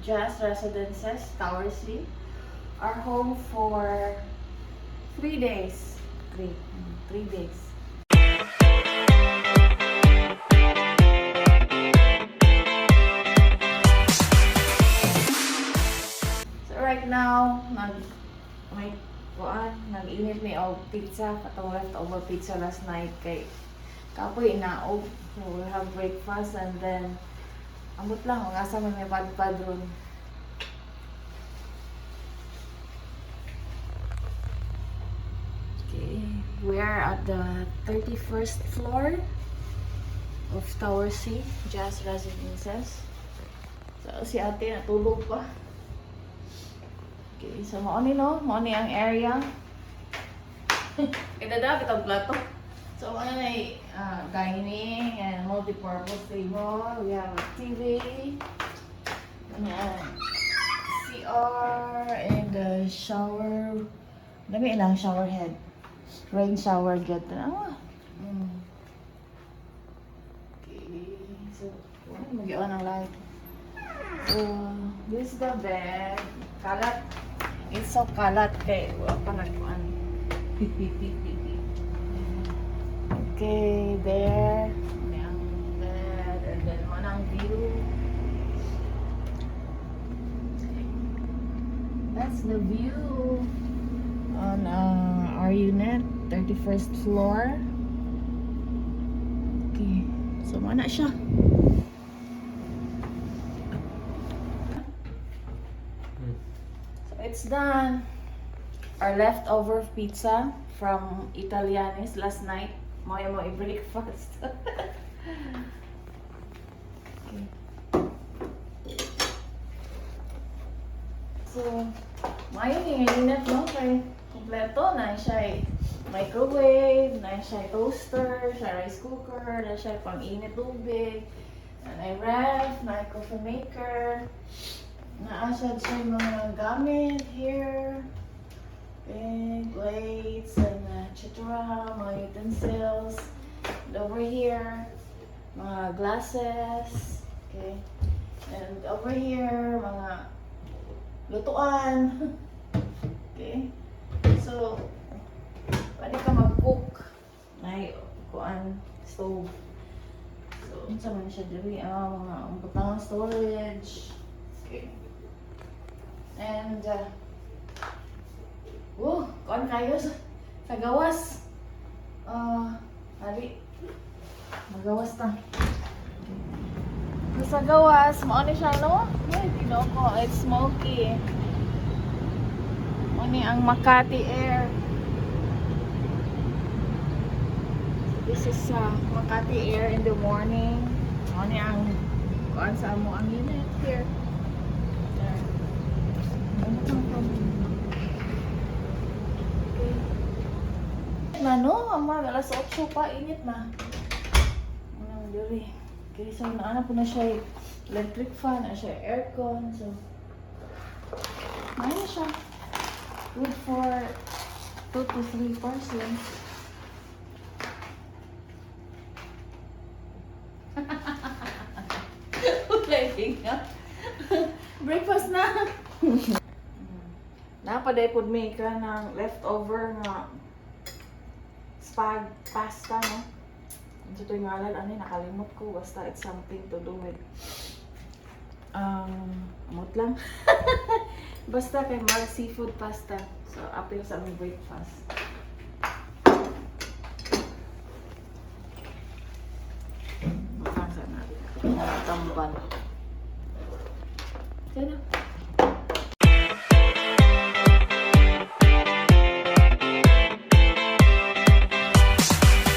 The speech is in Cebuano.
Jazz Residences, Tower C. Our home for 3 days. 3 days. So right now, nag may kuan, nag-init mi og pizza, katong leftover pizza last night kay kapoy inaog. So we have breakfast and then amot lang kung asa man may padpad ron. Okay, we are at the 31st floor of Tower C, Jazz Residences. So si ate natulog pa. Okay, so mao ni, no, mao ni ang area. Kaya dapat ang plato. So ano na dining and multi-purpose table. We have a TV. Ayan. CR and the shower. Dami ilang shower head. Rain shower get. Ah. Okay, so mag-on ang light. So, this is the bed. Kalat. It's so kalat kay wala pa nagkuan. Okay, there. May ang bed and then mao ang view. That's the view on our unit, 31st floor. Okay, so mao na siya. So it's done. Our leftover pizza from Italianis last night. Mao mo i-breakfast. Okay. So, maayo ni nga unit, no? Kay kompleto na siya, microwave, na siya toaster, siya rice cooker, na siya pang-init tubig, na ref, na coffee maker, naa siya siya mga gamit here. Okay, plates and etc. Mga utensils. And over here, mga glasses. Okay. And over here, mga lutuan. Okay. So, pwede ka mag-cook. Ay, kuan, stove. So, unsa man siya diri, mga butang storage. Okay. And, oh, kuan kayo sa gawas. Ah, ali. Magawas ta. So, sa gawas, mao ni siya, no? Ay, Ginoo ko, it's smoky. Mao ni ang Makati Air. This is Makati Air in the morning. Mao ni ang kuan sa amo ang unit here. There. Ano kang problem? Okay. Na no, ang mga alas 8 pa, init na. Ano diri? Okay, so naana po na siya electric fan, na siya aircon, so maayo na siya. Good for 2 to 3 persons. Wala nga. Breakfast na. Napaday pod mi ka ng leftover nga spag pasta, no? Ano ito yung ngalan? Ano yun? Nakalimot ko. Basta it's something to do with amot lang. Basta kay mag seafood pasta. So, apil sa aming breakfast. Butang sa na. Tambal. Sige na.